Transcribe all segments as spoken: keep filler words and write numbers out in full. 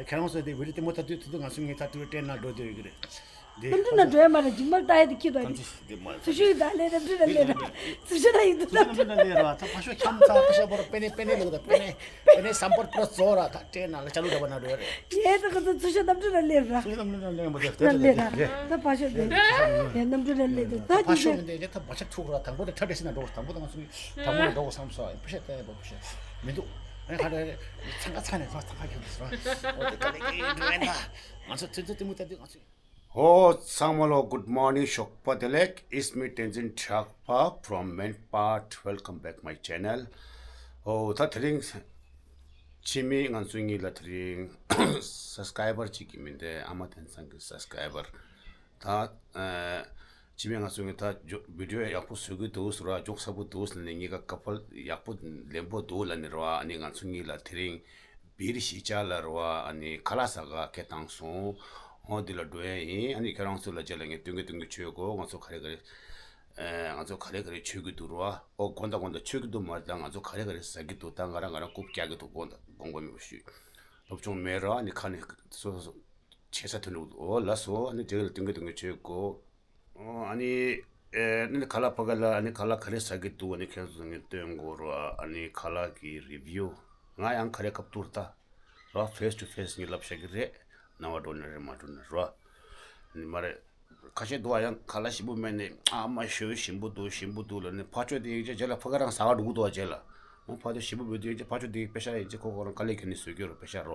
ཁྱེད་རང་ཚོ་དེ་བི་ཌི་ཡོ་ལྟད་མོ་ལྟ་དུས་དུས་དུས་ང་ཚོ་ངའི་ཐག་ཏུ་ཏྲེན་ནང་འགྲོ་སྡོད་ཡོད་ཀྱི་རེད། འདི་གནམ་གྲུ་ནང་འགྲོ་ཡ་མ་རེད། འཇིགས་མེད་ལྟ་ཡ་དེ་ཁྱི་དོ་རེད། ཚུར་ཤོག་ཡིན་ད་ལས། གནམ་གྲུ་ནང་སླེབས་ར། ཚུར་ཤོག་ད་ཡིན་དུ། གནམ་གྲུ་ནང་སླེབས་ར། ད་ཕ་ཤོག་ཁྱམས་ཚ་ཕ་ཤོག་པོ་ར། པེ་ནེ་པེ་ནེ་ལུག་ད། པེ་ནེ་པེ་ནེ་སམ་པར་པྲ་ཛོ་ར། ད་ཏྲེན་ནང་ལ་ཅ་ལུ་འདྲ་པ་ནང་འགྲོ་ཡ་རེད། ཡེ་ད་ག་ཚོད་ཚུར་ཤོག་གནམ་གྲུ་ནང་སླེབས་ར། ཚུར་ཤོག་གནམ་གྲུ་ནང་སླེབས་པ་དེ་ད་སླེབས་ར། ད་ཕ་ཤོག་དེ་ཡེ་གནམ་གྲུ་ནང་སླེབས་དུ། ད་ཕ་ཤོག་དེ་ད་ཕ་ཤོག་དེ་ད་འབའ་ཆ་འཁྲུག་ར། དང་པོ་དེ་ཁྲ་ཏྲེ་སི་ནང་འགྲོ། དང་པོ་ད་ང་ཚོ་དང་པོ་ནང་འགྲོ་བསམ་སོང་། ཕ་ཤོག་དེ་ཕ་ཤོག་མི་འདུག་ཨ་ནི་ཁ་ཏྲེ་ཚང་ཁ་ཚང་ནས་ཚང་ཁ་ཁྱོད་ཚོ། འོ་དེ་ག་ལེ་གི་འགྲོ་ཡིན་ད། ང་ཚོ་ཚོད་ཚོད་ལྟད་མོ་ལྟ་དུས་ང་ཚོ། ཨོ་ཚང་མ་ལོ། Good morning, ཞོགས་པ་བདེ་ལེགས། It's me, Tenzin Chakpa from Manpart. Welcome back my channel. ཨོ་ད་དེ་རིང་འཆི་མེད་ང་ཚོ་གཉིས་ལ་དེ་རིང་སབ་སི་ཀ་རའི་བར་གཅིག་གི་མི་འདས། ཨ་མ་བསྟན་སང་གི་སབ་སི་ཀ་རའི་བར། ད་ཨ་འཆི་མེད་ང་ཚོ་གཉིས་ད་ཇོ་བི་ཌི་ཡོ་ཡག་པོ་བཟོ་གི་འདུག་ཟེར་བ། མགྱོགས་ཚ་པོ་འདུག་ཟེར་ནས། གཉིས་ཀ་ཀ་པལ་ཡག་པོ་ལེན་པོ་འདུག་ལབ་ནས་རེད་བ། ཨ་ནི་ང་ཚོ་གཉིས་ལ་དེ་རིང་སྦིར་གཞིས་ཆགས་ལ་རེད་བ། ཨ་ནི་ཁ་ལག་ཟ་ག་སྐད་བཏང་སོང་། ཨོ་འདི་ལ་འགྲོ་ཡ་ཡིན། ཨ་ནི་ཁྱེད་རང་ཚོ་ལ་རྗེས་ལ་ངས་སྟོན་གི་སྟོན་གི་བྱེད་དགོས། ང་ཚོ་ག་རེ་ག་རེ་ཨ་ང་ཚོ་ག་རེ་ག་རེ་མཆོད་གི་འདུག་རེད་བ། ཨོ་དགོངས་དག་དགོངས་དག་མཆོད་གི་འདུག་མ་རེད། ད་ང་ཚོ་ག་རེ་ག་རེ་ཟ་གི་འདུག་ད་ང་རང་ང་རང་རྐུབ་བཀྱག་གི་འདུག་དགོངས་དག་དགོངས་པ་མེད་པ་ཞུ། སློབ་སྦྱོང་མེད་རེད་བ། ཨ་ནི་ཁ་ནས་སོ་སོ་བྱེད་ས་ཐོན་འགྲོ་གི་འདུག་ཨོ་ལགས་སོ། ཨ་ནི་རྗེས་ལ་སྟོན་གི་སྟོན་གི་བྱེད་དགོས། ཨོ་ཨ་ནི་ཨེ་ཨ་ནི་ཁ་ལག་ཕ་ག་ལ། ཨ་ནི་ཁ་ལག་ག་རེ་ཟ་གི་འདུག་ཨ་ནི་ཁྱེད་ཚོ་ངས་སྟོན་དགོས་རེད་བ། ཨ་ནི་ཁ་ལག་གི་རི་བིའུ་ང་ཡང་ག་རེ་སྐབས་ཐུག་ད་ར། ཕེ་སི་ཊུ་ཕེ་སི་ངས་ལབ་བཞག་གི་རེད། རྣ་བ་འགྲོ་ནི་རེད་མ་འགྲོ་ནི་རེད་བ། ཨ་ནི་མ་རེད། ཁ་ཤས་འདུག་བ། ཡང་ཁ་ལག་ཞིམ་པོ་མེད་ནས། ཨ་མ་ཞོ་ཞིམ་པོ་འདུག་ཞིམ་པོ་འདུག་ལབ་ནས། ཕར་ཕྱོགས་དེ་ཡིན་ཅེ་རྗེས་ལ་ཕ་ག་རང་ཟ་ག་འགྲོ་གི་འདུག་བ་རྗེས་ལ། ཨ་ཕར་ཚུར་ཞིམ་པོ་མེད་དུས་ཡིན་ཅེ་ཕར་ཕྱོགས་དེ་པེ་ཤ་ཡིན་ཅེ་ཁོ་ཁོ་རང་དཀའ་ལས་ཁྱོན་ནས་བཟོས་ཀྱི་ཡོད་རེད། པེ་ཤ་རེད་བ།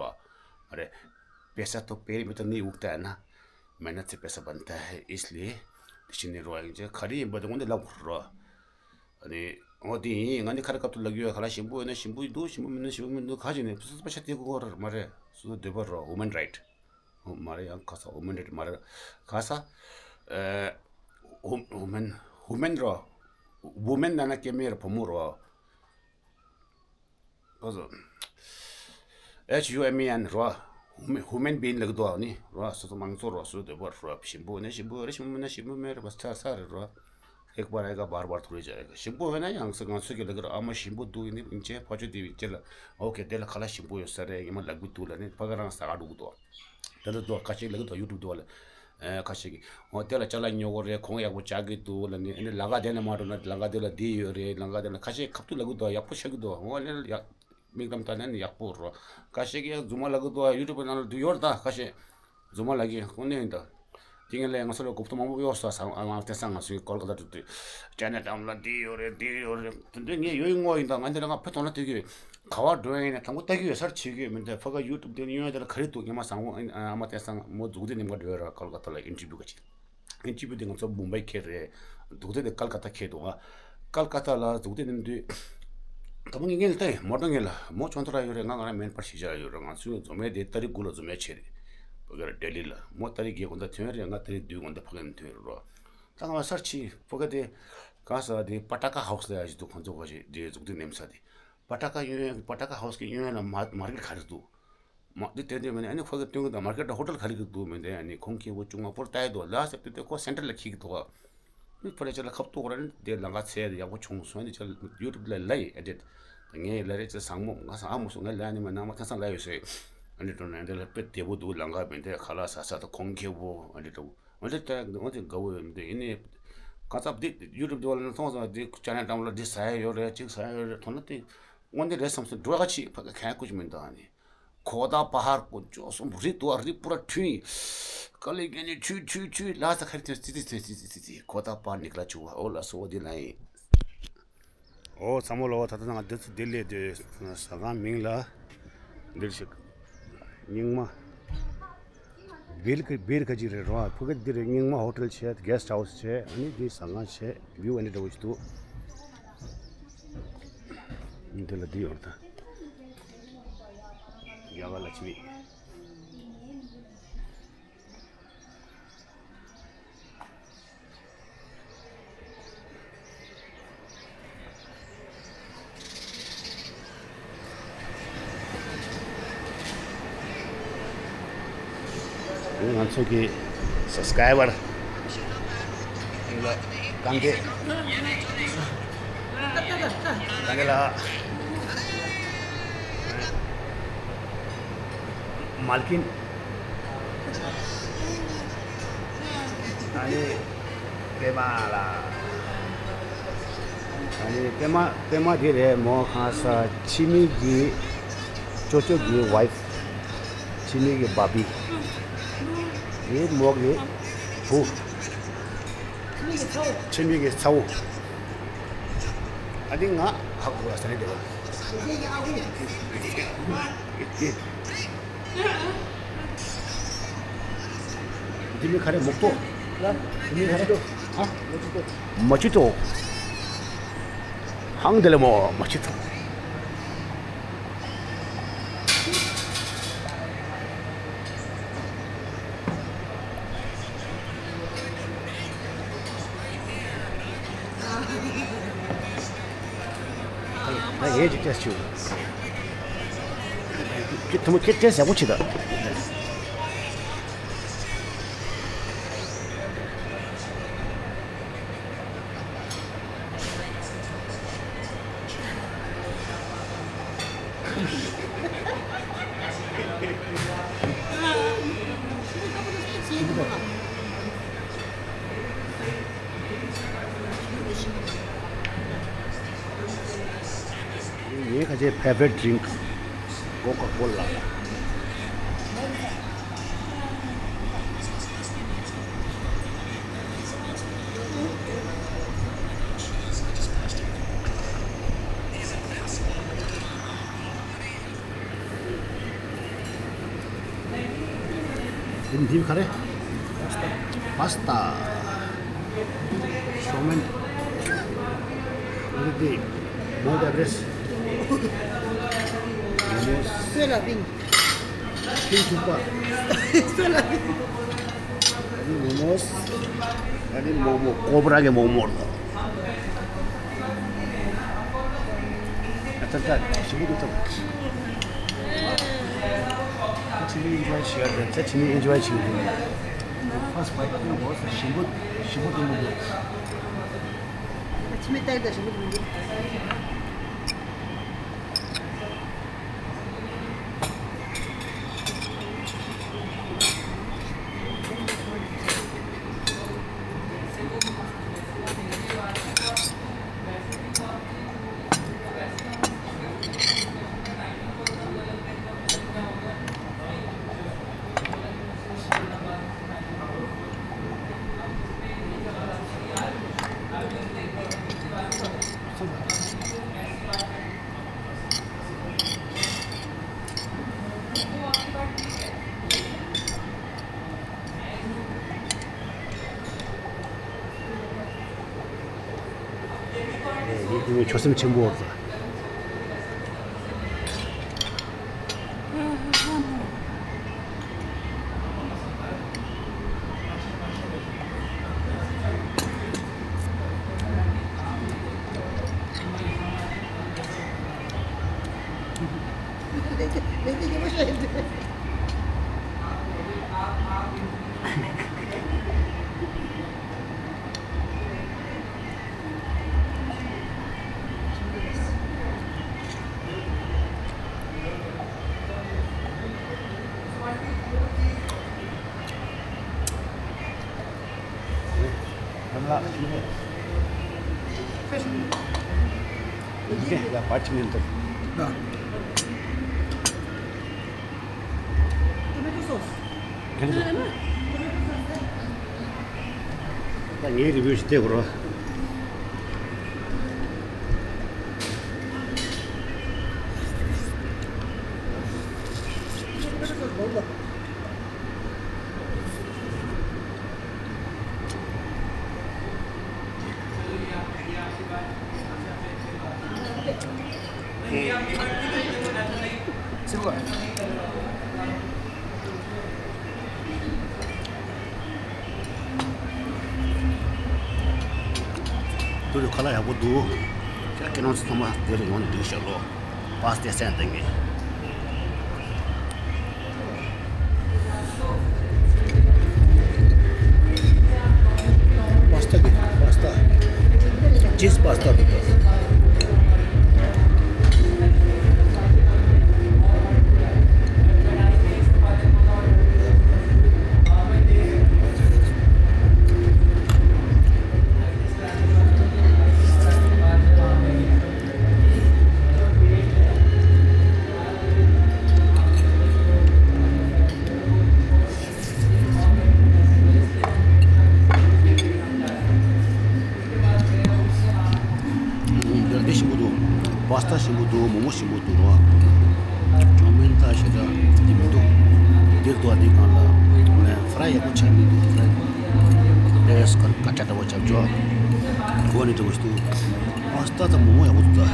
མ་རེད། पैसा तो पेट में तो नहीं उगता है ना, मेहनत से पैसा बनता है, इसलिए དེ་བཞིན་ནི་རོ་ཡིན་ཅེ་ག་རེ་ཡིན་པ་དེ་དངོས་གནས་ལབ་དགོས་རོ། ཨ་ནི་འོ་དེ་ཡིན། ང་ནི་ཁ་ར་སྐབས་ཐོག་ལབ་ཀྱི་ཡོད། ཁ་ལག་ཞིམ་པོ་ཡོད་ན་ཞིམ་པོ་འདུག་ཞིམ་པོ་མེད་ན་ཞིམ་པོ་མི་འདུག་ག་ཅིག་ནས་སོ་སོ་པ་ཤ་དེ་གོ་ར་མ་རེད། སོ་སོ་འདོད་པ་རོ། ཝུ་མན་རའིཊ། ཨོ་མ་རེད། ཡང་ཁ་ས་ཝུ་མན་རའིཊ་མ་རེད། ཁ་ས་ཨེ་ཝུ་ཝུ་མན་ཝུ་མན་རོ། ཝུ་མན་ན་ན་སྐྱེ་དམན་རོ། བུ་མོ་རོ། ཨོ་ཟོ། ཨེཆ་ཡུ་ཨེམ་ཨི་ཨེན་རོ། ཧུ་མེན་ཧུ་མེན་བིང་ལབ་ཀྱི་འདུག་ཨ་ནི་རོ། སོ་སོ་མང་ཚོགས་རོ། སོ་སོ་འདོད་པ་རོ། ཞིམ་པོ་ནི་ཞིམ་པོ་རེད། ཞིམ་པོ་མིན་ན་ཞིམ་པོ་མེད་རེད་པ། ས་ས་རེད་རོ། ཨེག་བར་ཨེ་ག་བར་བར་ཐུ་རེ་ཇ་ཨེ་ག་ཞིམ་པོ་ཡོད་ན་ཡང་སེ་ང་ཚོས་ཀྱི་ལབ་ཀྱི་རོ། ཨ་མ་ཞིམ་པོ་འདུག་ཡིན་ནི་ཡིན་ཅེ་ཕ་ཆོས་དེ་བི་ཅེ་ལ། ཨོ་ཁེ་དེ་ལ་ཁ་ལག་ཞིམ་པོ་ཡོད་ས་རེད། ངས་མ་ལབ་ཀྱི་འདུག་ལབ་ནི་ཕ་ག་རང་ཟ་ག་འགྲོ་གི་འདུག་དེ་འདྲ་འདུག་ཁ་ཤས་ལབ་ཀྱི་འདུག་ཡུ་ཊུབ་འདུག་ལ། ཨེ་ཁ་ཤས་ཀྱིས་འོ་དེ་ལ་ཅ་ལག་ཉོ་གི་རེད། གོང་ཡག་པོ་ཅག་གི་འདུག་ལབ་ནི། ཨ་ནི་ལམ་ཁ་དེ་ནས་མ་འགྲོ་ན་ལམ་ཁ་དེ་ལ་འདི་ཡོད་རེད། ལམ་ཁ་དེ་ལ་ཁ་ཤས་ཁ་ཐུག་ལབ་ཀྱི་འདུག་ཡག་པོ་ཆགས་ཀྱི་འདུག་འོ་ལེ་ཡག་མིག་ལམ་ལྟ་ན་ནི་ཡག་པོ་རོ། ཁ་ཤས་ཀྱིས་ཡང་རྫུན་མ་ལབ་ཀྱི་འདུག་ཡུ་ཊུབ་ནང་ལ་འདུག་ཡོད་རེད། ད་ཁ་ཤས་རྫུན་མ་ལབ་ཀྱི་དངོས་གནས་ཡིན་ད། དེ་ངས་ལས་ང་ཚོ་ལ་གོ་ཐོས་མང་པོ་གཡོག་ས་ས་ཨ་ང་བསྟན་ས་ང་ཚོའི་ཀོལ་ཀ་ཏ་དུ་དུ་ཅ་ནེ་ཊའུན་ལ་འདི་ཡོད་རེད། འདི་ཡོད་རེད། དེ་འདྲ་ངས་ཡོད་ཡིན་ངོ་ཡིན་ད། ང་འདི་ལ་ང་ཕེབས་ཐོག་ན་དེ་གི་ག་བ་འགྲོ་ཡིན་ན་དང་པོ་ལྟ་གི་ཡོད་སར་བྱེད་གི་ཡོད་མི་འདུག་ཕ་ག་ཡུ་ཊུབ་དེ་ནི་ཡོད་དེ་ལ་ག་རེ་འདུག་ངས་མ་བཟང་བོ་ཨ་མ་བསྟན་ས་མོ་འཛུགས་དེ་ནི་མ་འགྲོ་ཡོད་ར། ཀོལ་ཀ་ཏ་ལ་ཨིན་ཊར་བིའུ་ག་ཅིག་ཨིན་ཊར་བིའུ་དེ་ང་ཚོ་མུམ་བྷའི་ཁེལ་རེད། འདུག་དེ་དེ་ཀལ་ཀ་ཏ་ཁེལ་འདུག་ང་ཀལ་ཀ་ཏ་ལ་འདུག་དེ་ནི་དུས་དང་པོ་ངས་ངས་ལ་ལྟ་ཡིན། མོ་ཊ་ངས་ལ་མོ་ཆུང་དུ་ར་ཡོད་རེད། ང་ང་རང་མེན་པར་ཞིག་བྱ་ཡོད་རེད། ང་ཚོའི་འཛོམས་མེད་དེ་ཏ་རིག་དགུ་ལ་འཛོམས་མེད་བྱས་རེད། ཕ་གི་ར་ལྡི་ལི་ལ། མོ་ཏ་རིག་བརྒྱད་དགོང་དག་ཐོན་རེད། ང་ཏ་རིག་བདུན་དགོང་དག་ཕ་གི་ནས་ཐོན་རེད་རོ། ད་ང་སར་ཕྱིན་ཕ་གི་དེ་གང་ཟེར་དེ་པ་ཏ་ཀ་ཧའུ་སི་ལ་ཡ་ཞིག་འདུག་ཁོང་ཚོ་ག་ཞིག་དེ་འཛུགས་དེ་ནེམ་ས་དེ་པ་ཏ་ཀ་གཡོན་པ་ཏ་ཀ་ཧའུ་སི་གི་གཡོན་ལ་མ་མར་ཀེ་ཊི་ག་རེ་འདུག་མ་འདི་དེ་འདྲ་མིན་ནས་ཨ་ནི་ཕ་གི་སྟོན་གི་འདུག་མར་ཀེ་ཊི་ཧོ་ཊེལ་ག་རེ་གི་འདུག་མིན་ནས་ཨ་ནི་ཁོང་ཁེ་བོ་ཅུང་མ་པོར་ལྟ་ཡི་འདུག་ལ་ཟེར་དུས་དེ་ཁོ་སེན་ཊར་ལ་འཁྱེར་གི་འདུག་མི་ཕ་རེ་ཅག་ལ་ཁ་ཐུག་ར་ནི་དེ་ལམ་ཁ་ཚད་ཡག་པོ་བྱུང་སོང་། ཨ་ནི་ཅག་ཡུ་ཊུབ་ལ་ལ་ཡི་ཨེ་ཌིཊ་ངས་ལ་རེ་ཅག་བཟང་མོ་ང་ས་ཨ་མོ་སོང་ངས་ལ་ནི་མ་ནང་མ་ཐེ་སང་ལ་ཡོད་ཟེར། ཨ་ནི་འགྲོ་ནས་འདི་ལ་དཔེ་བདེ་པོ་འདུག་ལམ་ཁ་མིན་ཏེ་ཁ་ལག་ཟ་ས་དང་ཁོང་ཁེ་བོ་ཨ་ནི་འདྲ་བོ་ཨ་ནི་ལྟ་འོ་དེ་དགའ་བོ་ཡོད་མི་འདུག་ཡིན་ནི་ག་ཚབ་འདི་ཡུ་ཊུབ་འདི་བ་ལ་མཐོང་སོང་། འདི་ཅ་ནལ་ཀྲམ་ལ་འདི་ཟ་ཡ་ཡོད་རེད། ཅིག་ཟ་ཡ་ཡོད་རེད། མཐོང་ན་དེ་དངོས་འདི་རེད་བསམ་སོང་། འགྲོ་ཡ་ཅིག་ཕ་གི་གང་ཡང་ཁུ་ཅིག་མི་འདུག་ཨ་ནི། ཁོ་ད་པ་ཧར་ཀོ་ཅོ་སོང་རི་དུ་བ་རི་པུ་ར་ཁྲུན་ཀ་ལེ་གན་ནི་ཁྲུ་ཁྲུ་ཁྲུ་ལ་ས་ཁ་རི་ཐོན་ཙི་ཙི་ཐོན་ཙི་ཙི་ཙི་ཙི་ཁོ་ད་པ་ནིག་ལ་ཆུ་བ་ཨོ་ལ་སོ་འོ་དེ་ལ་ཡིན། ཨོ་ཚང་མ་ལོ་ད་ལྟ་ང་འདི་ཚོ་ལྡི་ལི་དེ་ཟ་ཁང་མིང་ལ་འདིར་ཞིག་རྙིང་མ་བིར་ཁ་བིར་ཁ་ཅིག་རེད་རོ། ཕ་གི་འདིར་རྙིང་མ་ཧོ་ཊེལ་བྱས་གེ་སི་ཊི་ཧའུ་སི་བྱས། ཨ་ནི་འདི་ཟ་ཁང་བྱས། བིའུ་ཨ་ནི་འདྲ་བོ་ཞིག་འདུག་འདི་ལ་འདི་ཡོད་ད། ཡ་ག་ལ་ཆི་མི། ང་ཚོ་གི་སབ་སི་ཀ་རའི་བར་ལ་གང་གི་གང་གི་ལ། མལ་གིན། ཨ་ནི་པད་མ་ལ། ཨ་ནི་པད་མ་པད་མ་དེ་རེད་མོ། ཁ་ས་འཆི་མེད་ཀྱི་ཅོ་ཅོ་གི་ཝའིཕ། འཆི་མེད་ཀྱི་བྷ་བྷི། དེ་མོ་གི་བུ། འཆི་མེད་ཀྱི་ཚ་བོ། ཨ་ནི་ང་ཧ་གོ་ལ་ས་ནི་དེ་བ། འདི་མི་ག་རེ་མོག་ཏོ། འདི་མི་ག་རེ། ཨ། མ་ཅི་ཏོ། ཧང་དེ་ལ་མོ་མ་ཅི་ཏོ། ད་ཡས་ཅིག་ཏེས་ཆུ། ཁྱེད་ཐུ་མོ་ཁྱེད་ཏེས་ཡག་པོ་བྱེད་ད། ངའི་ཁ་ཆེ་ཕེ་ཝ་རི་ཊི་ཌི་རིང་ཀོ་ཀ་ཀོ་ལ། འདི་ག་རེ། པ་སྟ། ཤོ་མན། འདི་མོ་དེ་བྲེས། མོ་མོ། སོས་ལ་པིང་། ཕིང་ཐུག་པ། སོས་ལ་པིང་། ཨ་ནི་མོ་མོ། ཨ་ནི་མོག་མོག་ཀོབ་ར་གི་མོག་མོག་ལ། ཨ་ཙག་ཙག་ཞིམ་པོ་འདུག་ཙམ། ད་ཕྱི་ནས་ཨེན་ཇོའི་བྱེད་ཡ་རེད། ད་ཕྱི་ནས་ཨེན་ཇོའི་བྱེད་ཡ་རེད། ཕ་སི་བྷའི་ཊི་ནི་འོ་ས་ཞིམ་པོ་ཞིམ་པོ་འདུག་མི་འདུག་ཕྱི་ནས་ལྟ་ཡ་ཞིམ་པོ་འདུག་མི་འདུག་ཆོ་སེམས་ཆེན་པོ་རེད། ད་ངའི་རི་བིའུ་ཞིག་བལྟས་དགོས་རོ། དུ་རུ་ཁ་ལག་ཡག་པོ་འདུག་ཁྱེད་རང་ཚོ་ཚང་མ་དེ་རུ་ཡོང་ནས་སྡོད་ཤོག་ལོ། པ་སྟའི་སེམས་གཏིང་གི། པ་སྟ་གི་པ་སྟ། ཅིས་པ་སྟ་འདུག་ག་ཞིམ་པོ་འདུག་རོ། ཅོ་མིན་ད་ཞེ་དྲག་འདི་མི་འདུག་འདིར་འདུག་འདི་སྒང་ལ་ཧོ་ནས་ཧྥ་རའི་ཡག་པོ་ཆགས་མི་འདུག་ཧྥ་རའི་ཏེས་ཀར་ཀ་ཅ་འདྲ་བོ་ཅབ་ཅོ་གོ་ནི་འདྲ་བོ་ཞིག་འདུག་ཨ་སྟ་ད་མོ་མོ་ཡག་པོ་འདུག་ད།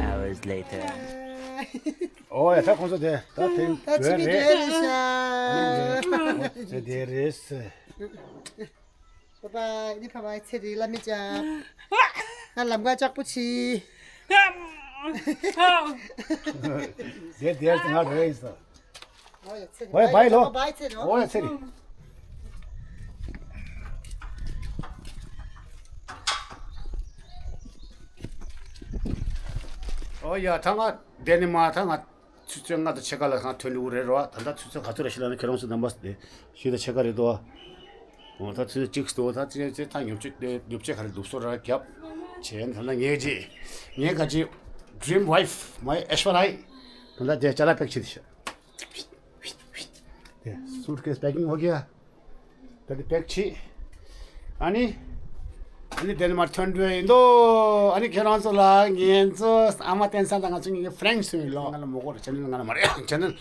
Hours later. ཨོ་ཡ་ད་ཁོང་ཚོ་དེ་ད་དེ་ད་ཕྱི་མི་འགྲོ་ཡ་རེད་ཤག་དེ་དེ་རེད། བ་བ་ནི་བ་བ་ཚེ་རིང་བླ་མེད་ཅག་ང་ལམ་ཁ་ལྕགས་པོ་ཆེ། དེ་དེ་ང་རེད་ས། ཨོ་ཡ་ཚེ་རིང་ཨོ་ཡ་བའི་ལོ། བའི་ཚེ་རིང་ཨོ་ཡ་ཚེ་རིང་། ཨོ་ཡ་ད་ང་དེ་ནི་མ་ད་ང་། ཆུ་ཚོད་ལྔ་དང་ཕྱེད་ཀ་ལ་ཁང་ཐོན་འགྲོ་གི་རེད་རོ། ད་ལྟ་ཆུ་ཚོད་ག་ཚོད་རེད་ཤི་ལ་ན་ཁྱེད་རང་ཚོ་རྣམ་པ་དེ་བཞི་དང་ཕྱེད་ཀ་རེད་དོ། འོ་ད་ཆུ་ཚོད་གཅིག་འདུག་ད་ཆུ་ཚོད་ད་ཉོ་ཆུ་ཉོ་ཆ་ག་རེ་འདུག་སོ་ར་རྒྱབ་བྱས་ད་ལྟ་ངས་ཅི་ངས་ག་ཅི་dream wife my Aishwarya ད་ལྟ་དེ་ཅ་ལག་པེག་བྱེད་དེ་ཤ་དེ་suitcase packing ཧོ་གི་ཡ། ད་དེ་པེག་བྱེད། ཨ་ནི། ཨ་ནི་དེ་ནས་མར་ཐོན་འགྲོ་ཡིན་དོ། ཨ་ནི་ཁྱེད་རང་ཚོ་ལ་ངན་ཚོ་ཨ་མ་བསྟན་ས་དང་ང་ཚོ་ངེད་ཀྱི་friends ཡིན་ལོ། ང་ལ་མོ་གོ་རེ་channel ང་ལ་མ་རེད་channel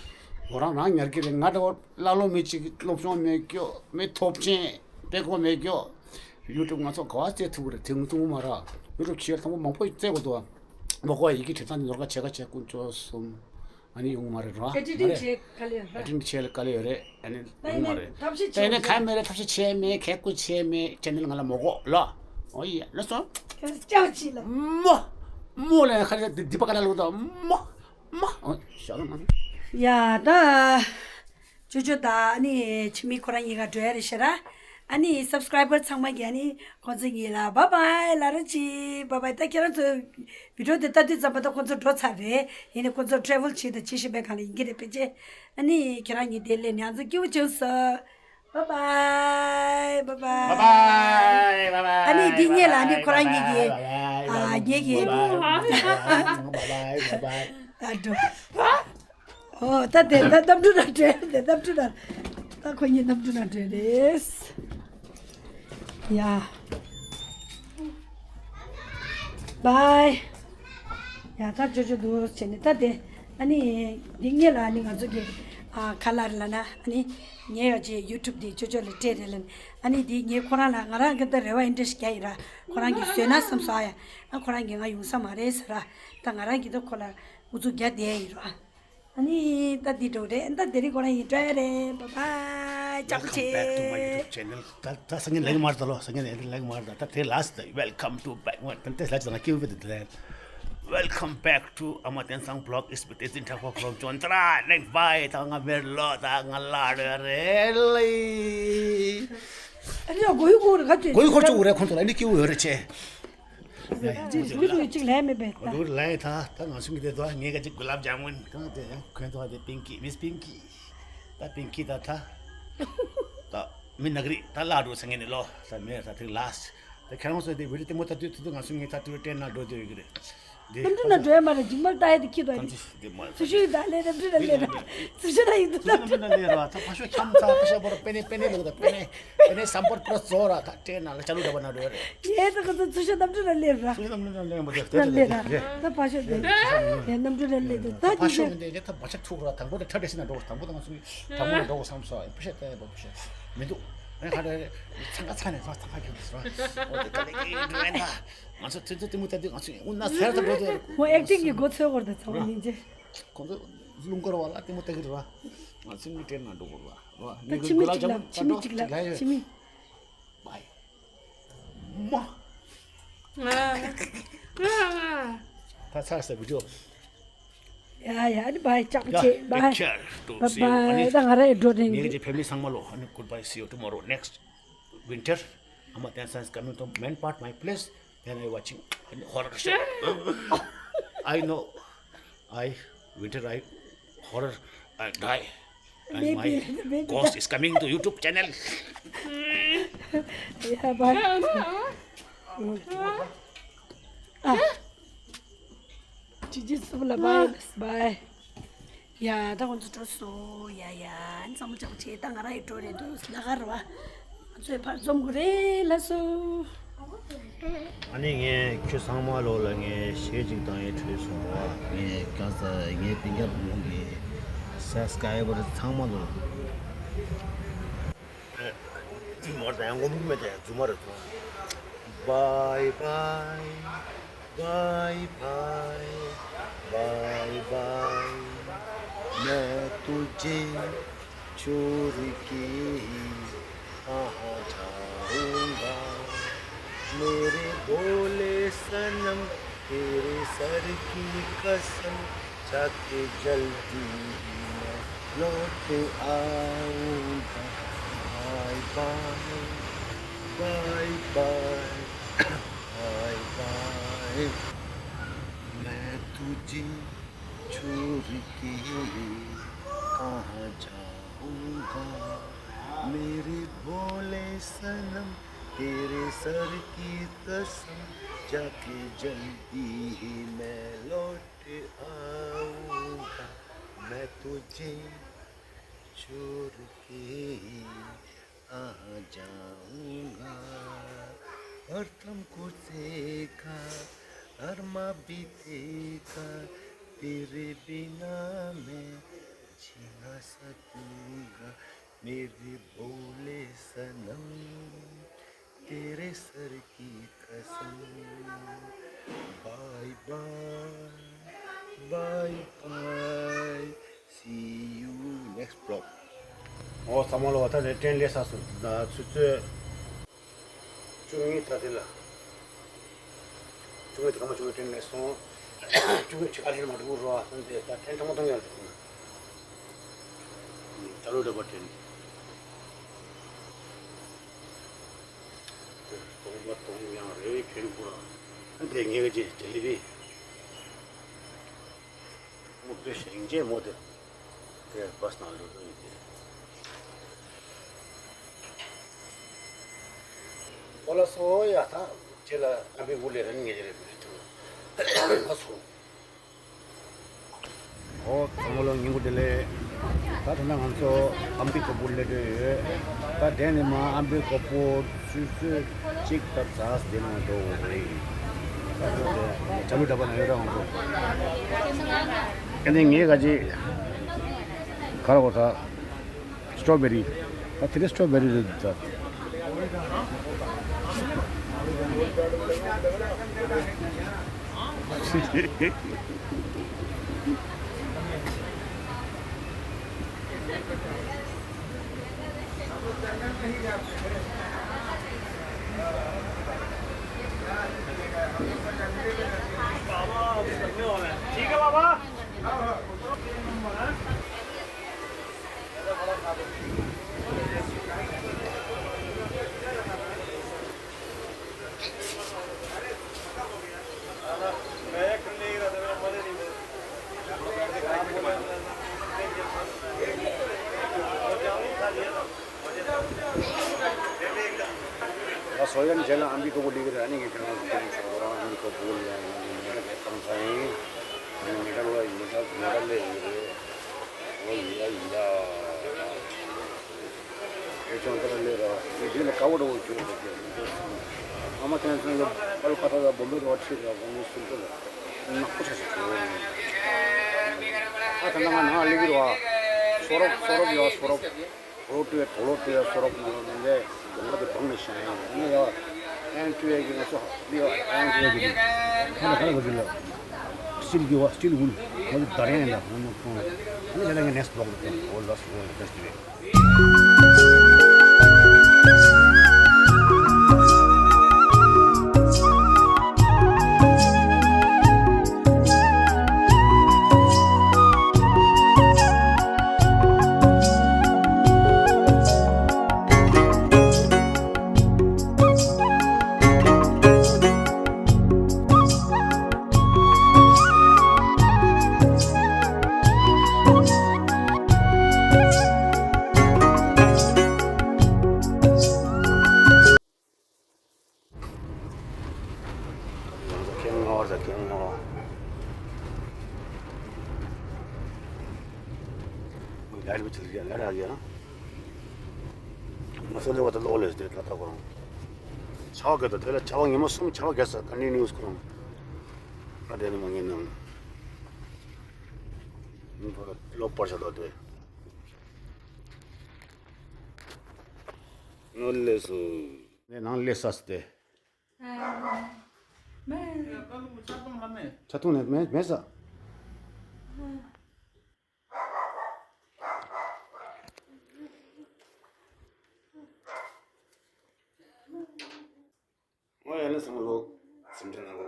ངོ་རང་རང་ཉར་གི་རེད། ང་འདྲ་བོ་ཀླ་ཀློ་མི་གཅིག་སློབ་སྦྱོང་མེད་ཀྱོ་མི་ཐོབ་ཆེན་དཔེ་ཁོ་མེད་ཀྱོ། YouTube ང་ཚོ་ག་བ་རྩེ་ཐུབ་ཀྱི་རེད་དེ་ངུ་ཐུང་མ་ར། YouTube ཆེ་ཐང་པོ་མང་པོ་རྩེ་དགོས་དོ། མོ་གོ་ཡི་གེ་བྲིས་ཐང་དེ་ནོར་ག་ཆེ་ག་ཆེ་ཀུན་སྤྱོད་གསུམ། ཨ་ནི་ཡོང་མ་རེད་རོ། ཨེ་ཌི་ཊིང་བྱེད་དཀའ་ལས་ཡོད་རེད། ཨེ་ཌི་ཊིང་བྱེད་ལ་དཀའ་ལས་ཡོད་རེད། ཨ་ནི་ད་ཡོང་མ་རེད། ཐབས་ཤེས་ད་ཡིན་ན་བྱེད་ཁ་མེད་རེད། ཐབས་ཤེས་བྱས་མེད་ཁེ་ཀུ་བྱས་མེད་ཅེ་ནལ་ང་ལ་མོ་གོ་ལ། ཨོ་ཡེ་ལ་སོ། ཁྱོད་ཅག་ཅི་ལ། མོ། མོ་ལ་ཁ་རེ་འདི་པ་ཀ་ལ་ལོ་ད་མོ། མོ། ཨོ་ཞག་ལ་མ། ཡ་ད། ཅོ་ཅོ་ད་ཨ་ནི་ཁྱིམ་མི་ཁོ་རང་གཉིས་ཀ་འགྲོ་ཡ་རེད་ཤག་ར། ཨ་ནི་སབ་སི་ཀ་རའི་བར་ཚང་མ་གིས་ཨ་ནི་ཁོང་ཚོ་གཉིས་ལ་བྷའི་བྷའི་ལབ་རོགས་གྱིས། བྷའི་བྷའི། ད་ཁྱེད་རང་ཚོ་བི་ཌིའོ་དེ་ལྟ་དུས་ཙམ་པ་ད་ཁོང་ཚོ་འགྲོ་ཚར་རེད། ཡིན་ནའི་ཁོང་ཚོ་ཊེ་རེ་ཝལ་བྱེད་དང་བྱེད་བཞིན་པའི་སྒང་ལ་ཡིན་གྱི་རེད་ཕལ་ཆེར། ཨ་ནི་ཁྱེད་རང་གཉིས་དེ་སླེབས་ནས་ང་ཚོ་སྐྱིད་པོ་བྱུང་སོང་། བྷའི་བྷའི། བྷའི་བྷའི། བྷའི་བྷའི། བྷའི་བྷའི། ཨ་ནི་འདི་སྔོན་ལ་ཨ་ནི་ཁོ་རང་གཉིས་ཀྱིས་ཨ་ངེད་ཀྱིས་བྷའི་བྷའི། བྷའི་བྷའི། ཨ་འགྲོ། ཨོ་ད་དེ་ད་གནམ་གྲུ་ནང་བྲོས་དེ་གནམ་གྲུ་ནང་ད་ཁོ་གཉིས་གནམ་གྲུ་ནང་བྲོས་རེད། ཡ། བྷའི། ཡ་ད་ཅོ་ཅོ་འདུག་བྱས་ནས་ད་དེ་ཨ་ནི་འདི་སྔོན་ལ་ཨ་ནི་ང་ཚོ་གི་ཨ་ཁ་ལར་ལ་ན་ཨ་ནི་ངའི་ཡོ་ཅེ་ཡུ་ཊུབ་དེ་ཅོ་ཅོ་ལ་སྤྲད་རེད་ལ་ཨ་ནི་དེ་ངས་ཁོ་རང་ལ་ང་རང་གི་ད་རེ་བ་ཨིན་ཊི་རེ་སི་རྒྱག་ཡིན་ར། ཁོ་རང་གིས་བཟོས་ན་བསམ་སོང་ཨ་ཡ། ཨ་ཁོ་རང་གིས་ང་ཡོང་ས་མ་རེད་ཟེར་ར། ད་ང་རང་གིས་ད་ཁོ་ལ་ཨུ་ཚུགས་རྒྱག་བསྡད་ཡིན་ར། ཨ་ནི་ད་འདི་འགྲོ་རེད། ད་དེ་རིང་ཁོ་རང་ཡིན་འགྲོ་ཡ་རེད། བྷའི་བྷའི། ཅག་པོ་Welcome back to my ཆེ། YouTube channel. ད་ད་སང་ཉིན་ལེགས་མར་ད་ལོ། སང་ཉིན་ལེགས་མར་ད་ད་དེ་last welcome to back one. ད་དེ་ལ་ཅི་ང་ཀིའུ་བེ་དེ་དེ། Welcome back to Ama Tensang vlog. Is with Tenzin Thakpa from Chontra. Next bye. ད་ང་བེར་ལོ་ད་ང་ལ་རེ་རེ་ལེ། ཨ་ནི་གོ་ཡུ་གོ་རེ་ག་ཅེ་གོ་ཡུ་གོ་ཅུ་རེ་ཁོང་ཚོ་ལ་ཨ་ནི་ཀིའུ་ཡོད་རེད་ཆེ། ཅིག་ལུག་ལུག་ཅིག་ལས་མེད་པས་ད། ལུག་ལས་ད་ད་ང་ཚོ་གི་དེ་དོ་ངེད་ཀ་ཅིག་གུ་ལབ་ཇ་མུན་གང་དེ་ཡང་གོན་དོ་དེ་པིང་ཀི་མིས་པིང་ཀི། ད་པིང་ཀི་ད་ད། ད་མི་ནག་རི་ད་ལ་འགྲོ་ཚང་ངེ་ནི་ལོ། ད་མེ་ད་ཐིག་ལ་སི། ད་ཁྱེད་རང་ཚོ་དེ་བི་ཌི་ཡོ་ལྟད་མོ་ལྟ་དུས་ཐུག་དུས་ང་ཚོ་ངེ་ད་ཏུ་ཏྲེན་ན་འགྲོ་དུས་ཡོད་གི་རེད། དེ་གནམ་གྲུ་ན་འགྲོ་ཡ་མ་རེད། འཇིགས་མེད་ལྟ་ཡ་དེ་ཁྱི་དོ་ཡིན། དེ་མ་ཚུ་ཤུ་ཡི་ད་ལེ་གནམ་གྲུ་ན་ལེ་ར། ཚུ་ཤུ་ན་ཡིན་དུ་གནམ་གྲུ་ན་ལེ་ར། ད་ཕ་ཤོ་ཁྱམ་ཚ་ཕ་ཤ་བོར་པེ་ནེ་པེ་ནེ་ལུག་ད་པེ་ནེ། དེ་ནས་སམ་པར་པྲོ་ཛོ་ར་ད་ཏྲེན་ན་ལ་ཅ་ལུ་ད་བ་ན་འགྲོ་ཡ་རེད། ཡེ་ད་ག་ཚོ་ཚུ་ཤུ་གནམ་གྲུ་ན་ལེ་ར། ཚུ་ཤུ་གནམ་གྲུ་ན་ལེ་མ་དེ་ན་ལེ་ར། ད་ཕ་ཤོ་དེ་ཡེ་གནམ་གྲུ་ན་ལེ་དེ་ད་ཕ་ཤོ་དེ་དེ་ད་བ་ཆ་ཐུག་ར། དང་པོ་དེ་ཁྲ་བྲེ་སི་ན་འགྲོ། དང་པོ་དང་ང་ཚོ་དང་པོ་ན་འགྲོ་བསམ་སོ། ཕུ་ཤ་ཏེ་བ་ཕུ་ཤ་མི་འདུག་ཨ་ཁ་རེ་ཚང་ཀ་ཚ་ནས་ཚང་ཀ་ཁྱོད་དེ་སོ། འོ་དེ་ད་ལེ་གི་འགྲོ་ཡ་ད། ང་ཚོ་ཚུན་ཚོད་དེ་མོ་ལྟ་དུས་ང་ཚོ་དབུ་ན་ཟེར་དུ་འགྲོ་དེ་རེད། ཁོ་ཨེག་ཊིང་གི་མགོ་ཚོས་བོར་དེ་ཚང་མ་སྙིང་རྗེ། ཁོང་ཚོ་རླུང་དཀར་བ་ལ་ལྟད་མོ་ལྟ་གི་རེད་བ། ང་ཚོ་མི་སྤྲད་ན་འགྲོ་དགོས་རེད་བ། ད་ཕྱི་མི་གཅིག་ལ་ཕྱི་མི་གཅིག་ལ་ཕྱི་མི། བའི། མ། ད་ཚར་ས་བི་ཌི་ཡོ། ཡ་ཡ་ཨ་ནི་བའི་ལྕགས་ཡ་ཆེ་བའི། ཊེག་ཁེར། ཊུ་སི་ཡུ། ཨ་ནི་ད་ང་རང་ཡི་འགྲོ་དེ་ངེད་ཀྱི་ཕེ་མི་ལི་ཚང་མ་ལོ། ཨ་ནི་goodbye, see you tomorrow next winter. Ama Tensan is coming to main part my place. Then I watching horror show. I know. I winter I horror I die. And my ghost is coming to YouTube channel. Yeah, bye. Ah. ཅི་ཅི་སུ་ལ་བའི་བའི། ཡ་ད་ཁོང་ཚོ་འགྲོ་སོང་། ཡ་ཡ་ཨ་ནི་ཚང་མ་ཅག་བྱེད། ད་ང་རང་ཡི་འགྲོ་རེད་འདུག་ལ་གར་བ། ང་ཚོའི་ཕར་འཛོམས་དགོས་རེད་ལ་སོ། ཨ་ནི་ངས་ཁྱོད་ཚང་མ་ལོ་ལ་ངས་གཞས་ཅིག་བཏང་ཡས་བྲོས་སོང་ར། ངས་ག་ས་ངས་སྤུན་ཀྱག་བུ་མོ་གི་སབ་སི་ཀ་རའི་བར་ཚང་མ་ལོ། མོར་དང་ཡང་ངོམ་གི་མེད་དེ་རྫུན་མ་རེད་ཚོ། Bye bye, bye bye, bye bye, मैं तुझे छोड़ के कहाँ जाऊँगा, मेरे भोले सनम, तेरे सर की कसम, जाके जल्दी ही मैं लौट आऊंगा। Bye bye, bye bye, bye bye. मैं तुझे छोड़ के कहाँ जाऊंगा, मेरे भोले सनम, तेरे सर की कसम, जाके जल्दी ही मैं लौट आऊंगा, मैं तुझे छोड़ के कहाँ जाऊंगा, हर दम को देखा, हर माँ भी देखा, तेरे बिना मैं जी ना सकूंगा, मेरे भोले सनम, तेरे सर की कसम। Bye bye, bye bye, see you next vlog. ཨོ་ཚང་མ་ལོ། ད་ནས་ཏྲེན་སླེབས་ཚར་སོང་། ད་ཆུ་ཚོད་བཅུ་གཉིས། ད་དེ་ལ་བཅུ་གཉིས་དེ་ག་མ་བཅུ་གཉིས་ཏྲེན་སླེབས་སོང་། བཅུ་གཉིས་ཕྱེད་ཀ་ལྷེར་མ་འགྲོ་རོགས། ད་དེ་ད་ཏྲེན་ཐོང་ཐོང་ཡར་འགྲོ། ད་ལོ་འདྲ་པ་ཏྲེན། སྟོང་པ་སྟོང་ཡང་རེ་བའི་ཁེར་བུ་ར། དེ་ངེད་ཀྱི་ཇེ་ལི་བི། སྨུག་རྡོ་ཞིང་ཆེན་མོ་དེ། དེ་བ་སི་ནང་ལུས་ཡིན་ཏེ། ཨོ་ལ་སོ་ཡ་ཐང་ཅེ་ལ་ཨ་བི་བུ་ལེ་རན་ངེད་ཀྱི་རེ་བུ་ཐང་། ཨ་སོ། ཨོ་ཚང་མ་ལོ་སྙིང་པོ་བདེ་ལེགས། ད་ད་ལྟ་ང་ཚོ་ཨམ་པི་གོ་པོ་སླེབས་འགྲོ་ཡོད། ད་དེ་ནས་མ་ཨམ་པི་གོ་པོ་ཆུ་ཚོད་གཅིག་ལྟར་ཙག་དེ་ནང་འགྲོ་དགོས་རེད། ད་ད་ད་ཇ་ལུ་འདྲ་པོ་ན་ཡོད་ར་ང་ཚོ། ཨ་ནི་ངས་ག་ཅི་ག་ར་གོ་ད། སི་ཊོ་བེ་རི། ད་དེ་རིང་སི་ཊོ་བེ་རི་རེད་ད། ཁོ་ཡང་རྗེས་ལ་ཨ་མི་ཀ་པོ་ལི་གི་ར་ནི་གི་ཁྱེད་རང་ཚོ་ཁྱེད་ཚོ་ཁོ་རང་ཨ་མི་ཀ་པོ་ལི་ཡ་ཡིན་ན་མི་འདྲ་གི་བཏང་ས་ཡིན། ཨ་ནི་མི་འདྲ་ལོ་ཡིན་མི་འདྲ་མི་འདྲ་ལེ་ཡིན་རེད། ཨོ་ཡིན་ཡ་ཡིན་ཡ། ཨེ་ཅང་དེ་ལ་ལས་ར་བ་དེ་ལ་དཀའ་བ་ར་བ་བྱུང་བ་དེ་ཨ་མ་ཐན་སོང་ཡོད་པ་ལ་ཁ་ཐག་ལ་སྦོམ་པའི་ར་བ་ཁྲིད་ར་བ་ནི་སུན་ཏོ་ལ་ནག་པོ་ཆ་ཞིག་བྱུང་། ཨ་ད་ནང་ང་ནང་ལ་ལི་གི་ར་བ་སོ་རོག་སོ་རོག་ཡོད་སོ་རོག་དོ་ལོ་ཏུ་ཡ་དོ་ལོ་ཏུ་ཡ་སོ་རོག་ནང་ལ་མི་འདས་དོ་ལོ་དེ་བང་ནས་ཤང་ཡང་ནི་ཡ་ཨན་ཏུ་ཡ་གི་ང་ཚོ་ལི་ཡ་ཨན་ཏུ་ཡ་གི་ཁ་ལ་ཁ་ལ་ག་ཅི་ལ་སྤྱིར་གི་བ་སྤྱིར་འུན་ཁོ་ལ་དར་ཡང་ཡང་ལ་ཁོང་ནོ་ཁོང་ནི་ལ་ལ་ངས་ནེས་བློག་ལ་ཁོང་འོ་ལ་སོ་ལ་ཏེ་སི་ཏི་བེ། ཁེ་ངོ་ཟ་ཁེ་ངོ་། ལ་རི་བ་ཆི་ལི་ལ་ར་ཡ། མ་སོ་ལེ་བ་ད་ལོ་ལེ་སྟེ་ད་ད་གོ། ཆ་བ་ག་ད་དེ་ལ་ཆ་བ་ངེ་མ་སུམ་ཆ་བ་ག་ས་ད་ནི་ནིའུ་སི་ཁོ་རང་། ད་དེ་ནི་མ་ངེ་ནང་། ནི་ཐོ་ལོ་པར་ཆ་ད་དེ། ནོ་ལེ་སུ། ནས་ནང་ལས་ས་སྟེ། ཆ་ཐུང་ནས་མེད་མེད་ས། ང་ཡང་ནས་སང་ལོ་སེམས་ཅན་ནང་ལ་